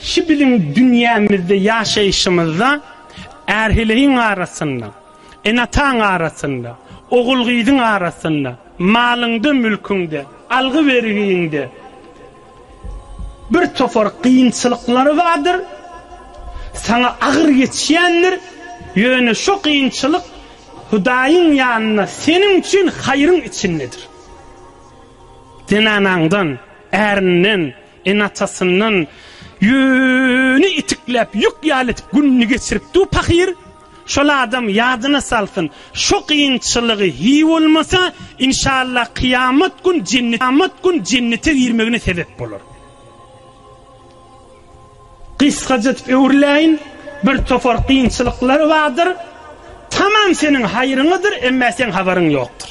Şu biziň dünýämizde ýaşaýşymyzda är-heleýiň arasynda, ene-ataň arasynda, ogul-gyzyň arasynda, malyňda-mülküňde, algy-bergiňde bir topar kynçylyklary bardyr, saňa agyr geçýändir, ýöne şo kynçylyk Hudaýyň ýanynda seniň üçin haýryň içindedir. Zenanaňdan, ärinden, ene-atasyndan ýöne itikläp, ýük ýaly edip gününi geçirip dur pahyr. Şol adam ýadyna salsyn, şo kynçylygy hiý bolmasa, inşallah kyýamat gün jennet gün jennete girmegine sebep bolar. Gysgaça edip öwrüläýin, bir topar kynçylyklary bardyr, tamam seniň haýryňadyr, emmä seň habaryň ýokdur.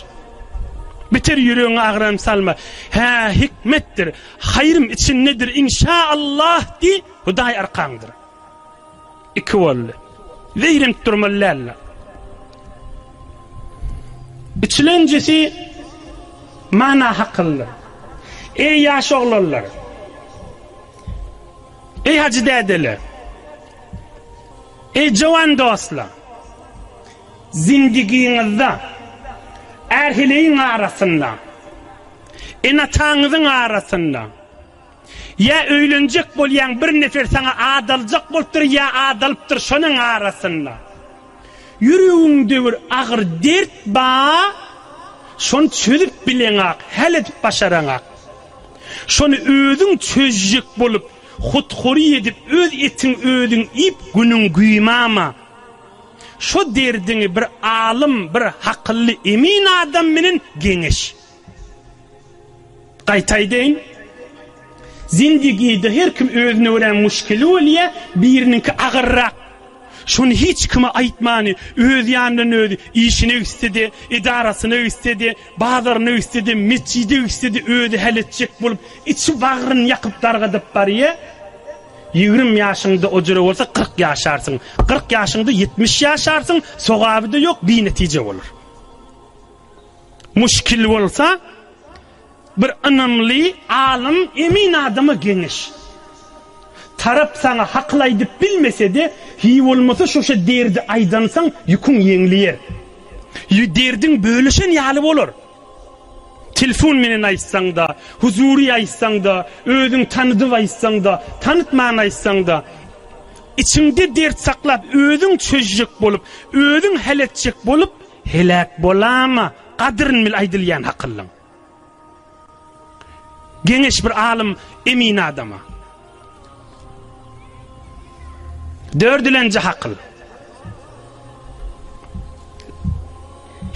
Biter ýüregiňe agram salma, hä, hikmetdir, haýrym içindedir, inşa Allah diý, Hudaý arkaňdyr. Iki boldy. Zeýrenip durmaly däldi. Üçülenjisi mana hakyldyr. Eý ýaş oglanlar! Eý hajy dädeler! Eý jowan dostlar! Zindigiňizde är-heleýiň arasynda, ene-ataňyzyň arasynda, ýa öýlenjek bolýaň bir nefer saňa adaljak bolupdyr ýa adalypdyr şonuň arasynda ýüregiňde bir agyr dert ba şony çözüp bileňak häl edip başaraňak şony özüň çözjek bolup huthury edip öz etiň özüň iýip günüň güýmama şo derdiňi bir alym bir hakylly emin adam menen geňeş. Gaýta aýdaýyn, zindigide her kim özüne görä muşkili bolýa, biriniňki agyrrak. Şony hiç kime aýtmany, öz ýanyndan özi işine gitse-de, edarasyna gitse-de, bazaryna gitse-de, metjide gitse-de özi häl etjek bolup, içi bagryny ýakyp dargadyp barýa. Ýigrim ýaşyňda o jüre bolsa 40 ýaşarsyň. 40 ýaşyňda 70 ýaşarsyň, sogaby-da ýok, binetije bolar. Muşkil bolsa, bir ynamly, alym, emin adama geňeş. Tarap saňa hakyl aýdyp bilmese-de, hiý bolmasa şoşa derdi aýdansaň, ýüküň ýeňleýär. Ýü derdiň bölüşen ýaly bolar. Telefon menen aýtsaň-da, huzury aýtsaň-da, özüň tanydyp aýtsaň-da, tanytman aýtsaň-da, içiňde dert saklap özüň çözjek bolup, özüň häl etjek bolup, Heläk bolama, gadyryn bil aýdylýan hakyllyň. Geňeş bir alym emin adama. Dördülenji hakyl.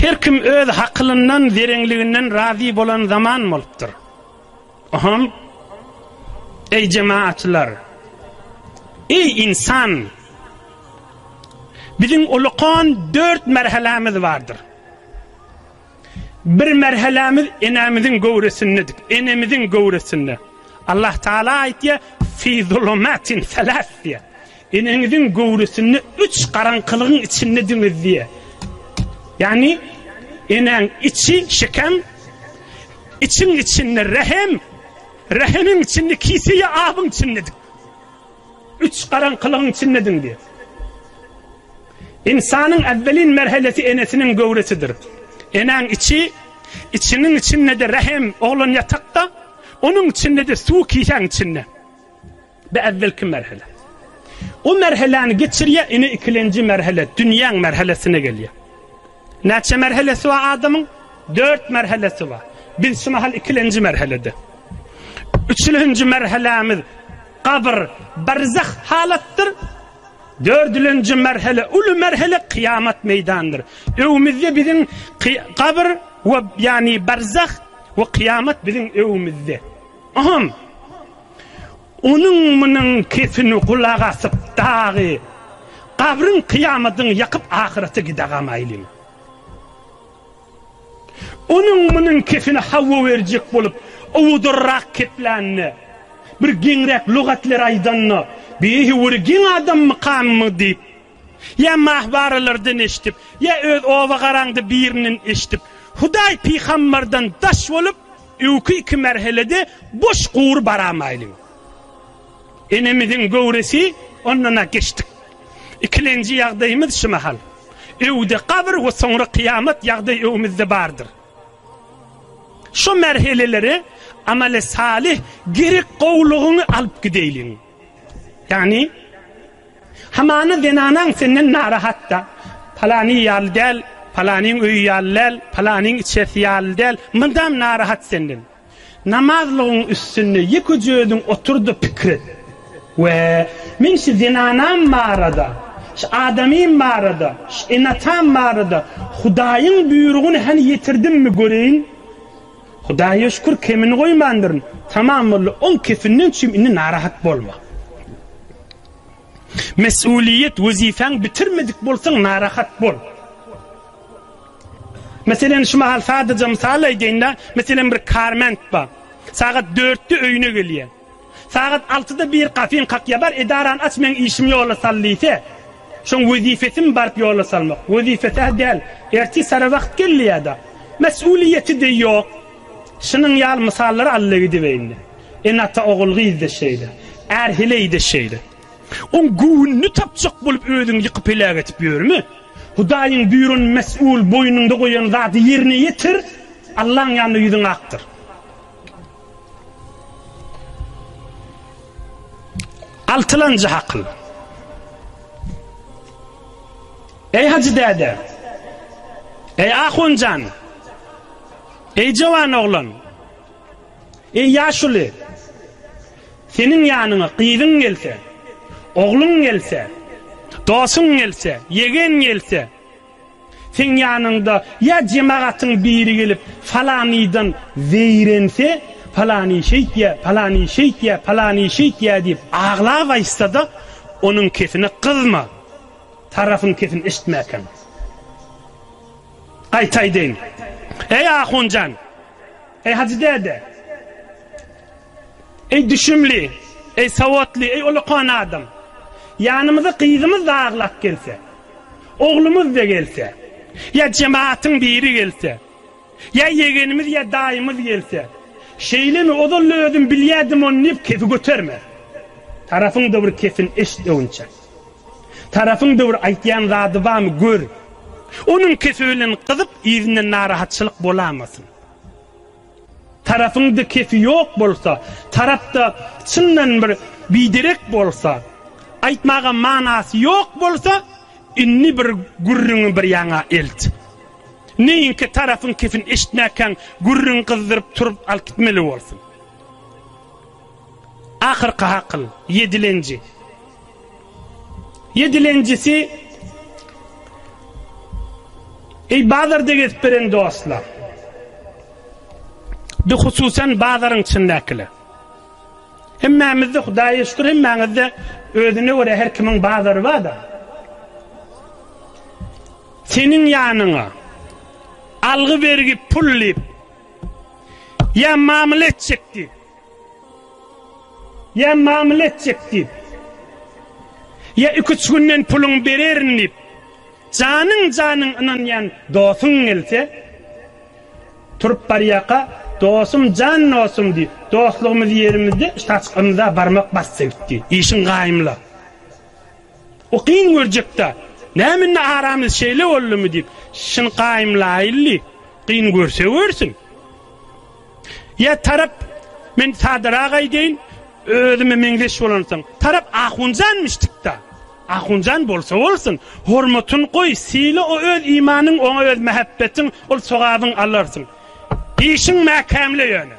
Her kim öz hakylyndan, zereňliginden razy bolan zaman bolupdyr. Oham, eý jemaatçylar, eý ynsan! Biziň ulukan dört merhelämiz bardyr. Bir merhelämiz enemiziň göwresindedik, enemiziň göwresinde. Allah Taala aýtýar, Fi zulumatin selas diýýär. Eneňiziň göwresinde üç garaňkylygyň içindediňiz diýýär. Ýagny enäň içi şikem, içiň içinde rehem, rehemiň içinde kiseýi abyň içindedik. Üç garaňkylygyň içindediň diýýär. Ynsanyň äwwelin merhelesi enesiniň göwresidir. Enäň içi, içiniň içinde-de rehem, oglan ýatakda, onuň içinde-de suw kisäň içinde. Bu äwwelki merhele. O merheläni geçirýär, ine ikilenji merhele, dünýäň merhelesine gelýär. Näçe merhelesi bar adamyň? Dört merhelesi bar. Biz şu mahal ikilenji merhelede. Üçülenji merhelämiz gabyr, barzah halatdyr. Dördülenji merhele, uly merhele kyýamat meýdandyr. Öwümizde biziň gabyr we ýani barzah we kyýamat biziň öwümizde. Aham. Onuň-munuň kepini gulak asyp dagy, Gabryň kyýamadyň ýakyp ahyrete gidagamaýlyň. Onuň-munuň kepini hawa berjek bolup, owadanrak keplände, bir geňräk lugatlar aýdanda, Bi höwri geň adammykanmy diýip, ýa mahwaralardan eşidip, ýa öz oba-garaňda birinden eşidip, Hudaý pygambardan daş bolup, Öwki iki merhelede boş gury baramaýlyň. Enemiziň göwresi, ondan-a geçdik. Ikilenji ýagdaýymyz şu mahal. Öwde gabyr we soňra kyýamat ýagdaý öwümizde bardyr. Şu merhelelere amaly salyh gerek gowulygyňy alyp gideýliň. Ýagny, hamana zenanaň senden narahat-da, palany ýaly däl, palanyň öýi ýaly däl, palanyň içersi ýaly däl, mydam narahat senden. Namazlygyň üstünde ýekeje özüň otur-da pikir et. We men şu zenanam barada, şu adamym barada, şu ene-atam barada Hudaýyň buýrugyny hany ýetirdimmi göreýin? Hudaýa şükür kemini goýmandyryn. Tamam boldy, oň kefinden çüým indi narahat bolma. Mesuliýet wezipäň bitirmedik bolsaň narahat bol. Meselem şu mahal sadaja mysal aýdaýynda, meselem bir karment bar. Sagat dörtde öýüne gelýär. Sagat altyda bir gapyny kakýar, bar edarany aç meň işimi ýola sal diýse, şoň wezipesimi baryp ýola salmak? Wezipesi-hä däl, ertir sara wagt gelýär-de. Mesuliýeti-de ýok. Şunuň ýaly mysallary alla gidibeýin. Ene-ata ogul-gyz-da şeýle. Är-heleý-de şeýle. Oň göwnüni tapjak bolup özüňi ýykyp heläk edip ýörme. Hudaýyň buýran mesul boýnuňda goýan zady ýerine ýetir, Allaň ýanynda ýüzüň akdyr. Altylanjy hakyl. Eý hajy däde! Eý ahun jan! Eý jowan oglan! Eý ýaşuly! Seniň ýanyňa gyzyň gelse, ogluň gelse, dosuň gelse, ýegen gelse, seň ýanyňda ýa jemagatyň biri gelip falanydan zeýrense, falany şeýtýä, falany şeýtýä, falany şeýtýä diýip aglap aýtsa-da, onuň kesine gyzma, tarapyň kesini eşitmäkäň. Gaýta aýdaýyn. Eý ahun jan! Eý hajy däde! Eý düşümli, eý sowatly, eý ulakan adam! Ýanymyza gyzymyz-da aglap gelse, oglumyz-da gelse, ýa jemagatyň biri gelse, ýa ýegenimiz ýa daýymyz gelse, Şeýlemi, ozal-da özüm bilýärdim ony diýip kefi göterme. Tarapyňda bir kesin eşit öwünçä. Tarapyňda bir aýtýan zady barmy, gör. Onuň kefi bilen gyzyp, yzyndan narahatçylyk bolamasyn. Tarapyňda kefi ýok bolsa, tarapda çyndan bir biderek bolsa, aýtmaga manasy ýok bolsa, indi bir gürrüňi bir ýaňa elt. Neýinki tarapyň kefini eşitmäkäň gürrüň gyzdyryp turup alyp gitmeli bolsun. Ahyrky hakyl, ýedilenji. Ýedilenjisi, Eý bazarda gezip beren dostlar! Bi hususan bazaryň içindäkiler. Hemmämizde Hudaýa şükür hemmäňizde özüne görä her kimiň bazary bar-da. Seniň ýanyňa algy-bergi pul diýip ýa mamla etjek diýip Ýa mamla etjek diýip, ýa iki-üç günden puluňy bererin diýip, janyň-janyň ynanýan dosuň gelse, turup barýarka, Dostum, jan dostum diý, dostlugymyz ýerimizde, ştaçyk ymza barmak bassa gitdi, işiň gaýymla. O kyn görjek-dä. Näme indi aramyz şeýle boldumy diýip, şuny gaýymlaýyl diý, kyn görse görsün. Ýa tarap, men sadarak aýdaýyn, özüme meňzeş bolansoň, tarap ahunjanmyşdyk-da. Ahunjan bolsa bolsun, hormatyny goý, syla o öz imanyň, oňa öz mähebbetiň, ol sogabyň alarsyň. Işiň mäkämle ýöne.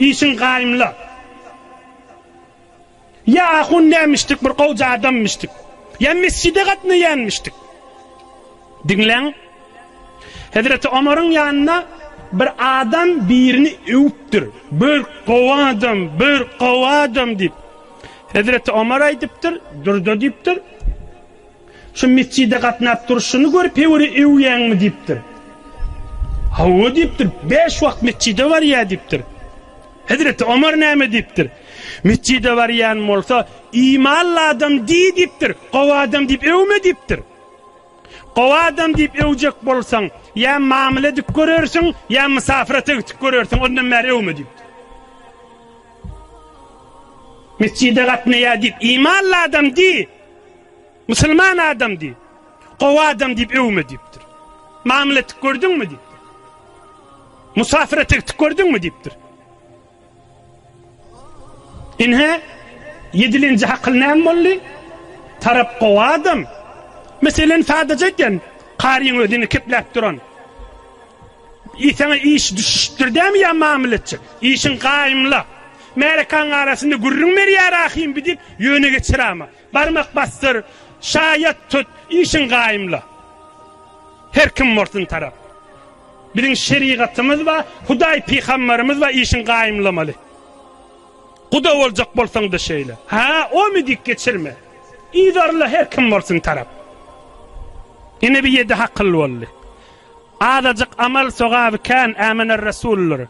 Işiň gaýymla. Ýa ahun dämişdik, bir gowja adammyşdyk. Ýa mesjide gatnaýanmyşdyk. Diňläň. Hezreti Omaryň ýanyna bir adam birini öwüpdir. Bir gowy adam, bir gowy adam diýip. Hezreti Omar aýdypdyr, durda diýipdir. Şu mesjide gatnap durşuny görüp höwri öwýäňmi diýipdir. Hawa diýipdir, beş wagt mesjide barýar diýipdir. Hezreti Omar näme diýipdir? Mesjide barýan bolsa, imanly adam diý diýipdir, gowy adam diýip öwme diýipdir. Gowy adam diýip öwjek bolsaň, ýa mamla edip görersiň, ýa mysafyrata gitip görersiň, ondan bäri öwme diýipdir. Mesjide gatnaýar diýip, imanly adam diý. Musulman adam diý. Gowy adam diýip öwme diýipdir. Mamla etip gördüňmi diýipdir. Musafir etip gördüňmi diýipdir. Ine, ýedilenji hakyl näme boldy? Tarap gowy adam. Meselen sadaja aýtýan, karyň özüni kepläp duran. Saňa iş düşüşdir dämi ýa mamla etjek? Işiň gaýymla. Märekaň arasynda gürrüň berýär ahym bi diýip, ýöne geçirama. Barmak basdyr, şaýat tut, işiň gaýymla. Her kim bolsun tarap. Biziň şerigatymyz bar, Hudaý pygambarymyz bar, işiň gaýymlamaly. Guda boljak bolsaň-da şeýle. Hä, omy diýip geçirme. Yzarla her kim bolsun tarap. Ine bir ýedi hakyl boldy. Azajyk amal sogaby kän Ämener Resuldyr.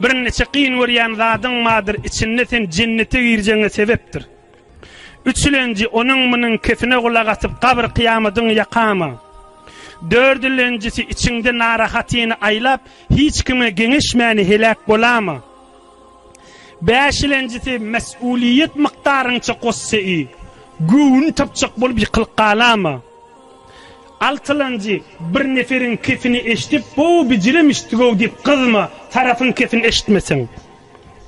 Birniçe kyn görýän zadyň bardyr, içinde sen jennete girjegiňe sebepdir. Üçülenji, onuň-munuň kefine gulak asyp gabyr kyýamadyň ýakama. Dördülenjisi, içiňde narahatyny aýlap, hiç kime geňeşmäni heläk bolama. Bäşilenjisi, mes'uliýet mukdaryňça gosse iý, göwün tapjak bolup ýykylyp galama. Altylanjy, bir neferiň kefini eşidip, gowy bijiremişdi-gow diýip gyzma, tarapyň kefini eşitmeseň.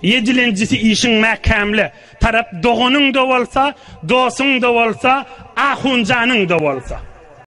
Ýedilenjisi işiň mäkämle, tarap doganyň-da bolsa, dosuň-da bolsa, ahunjanyň-da bolsa.